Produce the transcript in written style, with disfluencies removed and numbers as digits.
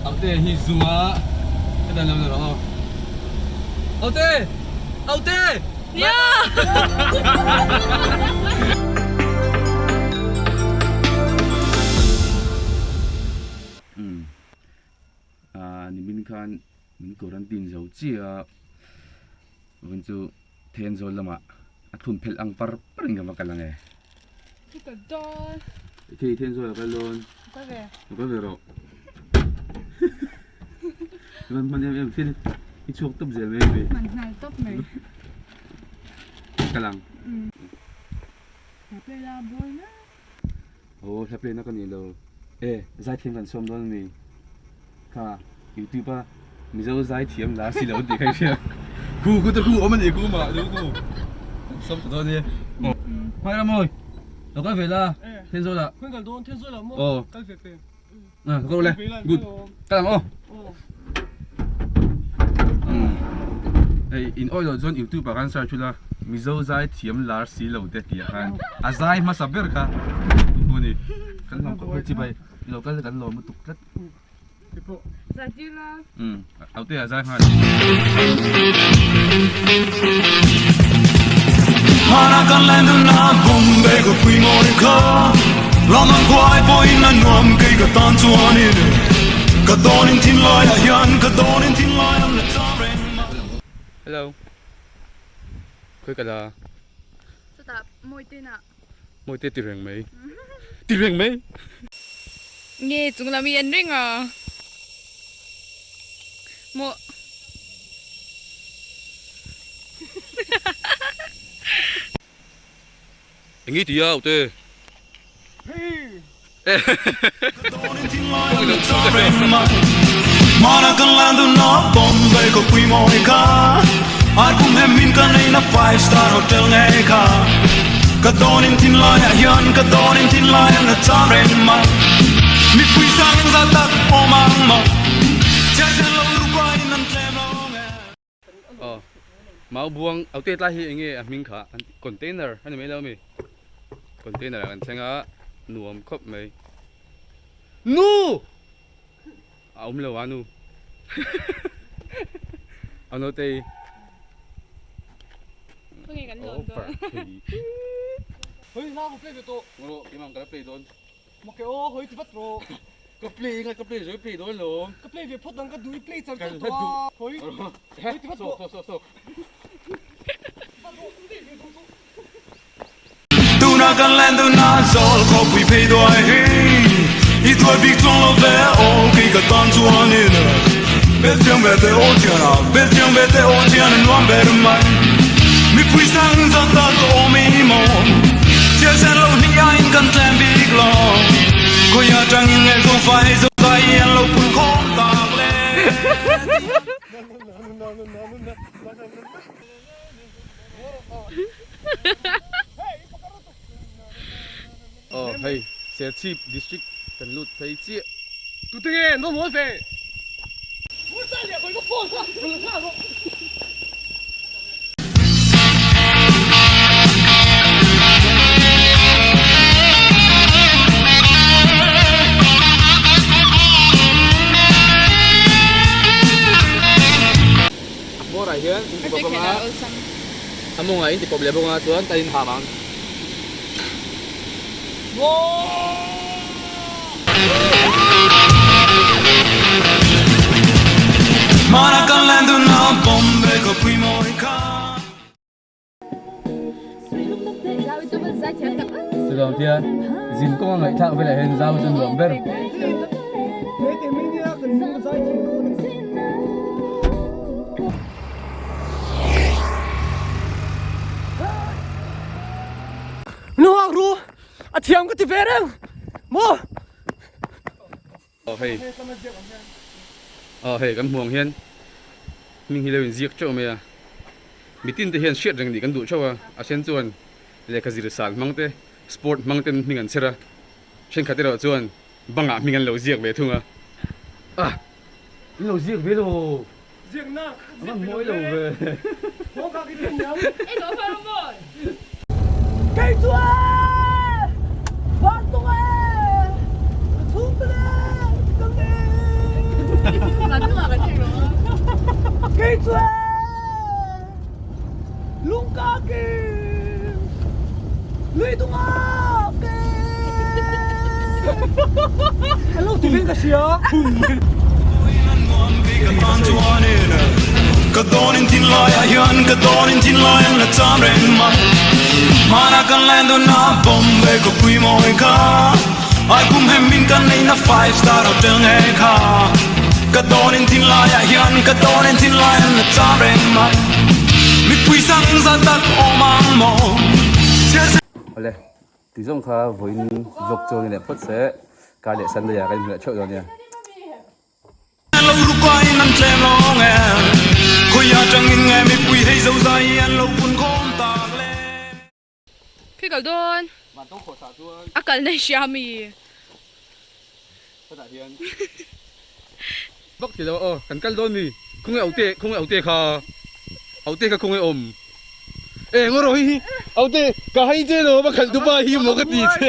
Aute hi zung a ka dan lo ni rawh aw. Aute! Aute! Nia! Umm ah nimin khan min quarantine zo chiah a vawiin chu Thenzawl lamah a thun phelh ang par par in ka va kal ang e. Ka kal dawn. Thei Thenzawl a kal dawn. Ka kal ve. Ka kal ve rawh. Ka hman em em thil i chhuak tawp zel mai mai. Hman nghal tawp mai. Ka kal ang. Hla play la bawl na. Aw hla play na ka ni lo. E zaithiam kan sawm dawn ami? Kha youtube a Mizo zaithiam la si lo tih kha i hria. Khu khu te khu awm a ni khu mah lu khu. Kan sawm ta dawn e. Hmai ram awi. Lo kal ve la Thenzawl ah. Khawi kal dawn Thenzawl ah maw? Kal ve peng. Ah ka kal le. Good. Kal ang aw. Hei in awih loh chuan youtube ah khan search ula Mizo zaithiam lar si lo te tih ah khan a zai hmasa ber kha khu a ni. Kan lawm khawp mai chibai i lo kal kan lawm lutuk tlat. Zai tir la. Umm aute ah zai nghal. Hmana kan len dun a Bombay ka pui mawi kha Ram ang khuai pawhin a nuam kei ka tan chuanin Ka dawnin thinlai ah hian ka dawnin thinlai an la cham reng mai. Hello. Khawi ka la. Chutah Mawite nah. Mawite ti reng mai. Ti reng mai. Nge chung lam hi an reng a. Maw. Eng i ti a ute. Aw mau buang au te tlai hi enge a hming kha an container a ni mai lo ami container ah kan thleng a nuam khawp mai nu a awm lo a nu a naute over thei rawh keimah ka la play dawn. Make aw hawi ti vat rawh. Ka play ngai ka play zo i play dawn lo. Ka play ve phawt ang ka duh i play char char tawh a. Hawi hawi ti vat rawh. So so so. Tuna kan len tuna zawl khawpui phei duai hi i tuai bik chuang lo ve aw kei ka tan chuanin Bel chiang ve te aw chian a bel chiang ve te aw chian a nuam ber mai Mipui sang zat tak awm i maw Thil sen lo hnih aiin kan tlem bik lo Khawi atangin nge zawng fai zo zai hi an lo pun khawm tak le. Aw hei Serchhip district kan lut phei chiah. Tute nge an va mawl ve? A hmawrah hian in ti pawp anga a mawngah in ti pawp leh bawk anga chuan ka in ham ang. Chuvang tia zin kawnga ngaihthlak velah hian zau chu nuam ber. Nuhak ru a thiam ka ti ve reng maw. Aw hei aw hei kan hmuh ang hian hming hi lo in ziak teuh mai a mitin te hian hriat reng nih kan duh theuh a a then chuan lehkha zir san hmang te sport hmang ten hming an chher a thenkhat erawh chuan bangah hming an lo ziak ve thung a ah in lo ziak ve lo Ziak nak a van mawi lo ve. Maw ka ki tin niang. Ei lo fa rawh mawi. Kei chu e! Van tung e! Ka chhung te le! Ka le! Kei chu e! Lungka kim! Lui dunga kim! An lo ti veng ka hria. Ka dawnin thinlaiah hian ka dawnin thinlai an la cham reng mai Hmana kan len duna Bombay khawpui mawi kha Ai kum hem min kan neihna five star hotel nge kha Ka dawnin thinlaiah hian ka dawnin thinlai an la cham reng mai Mipui sang zan tak awm ang maw Awle, ti zawng kha vawiin vlog chu a ni leh phawt se, kar leh Sunday ah kan inhmu leh theuh dawn nia. Khi kal dawn a kal na hria mi. Vak ti lo aw kan kal dawn mi khawnge aute khawnge aute kha aute kha khawnge awm e ngaw rawh hi hi aute ka hai che lo va khalh tu pa hi maw ka ti che.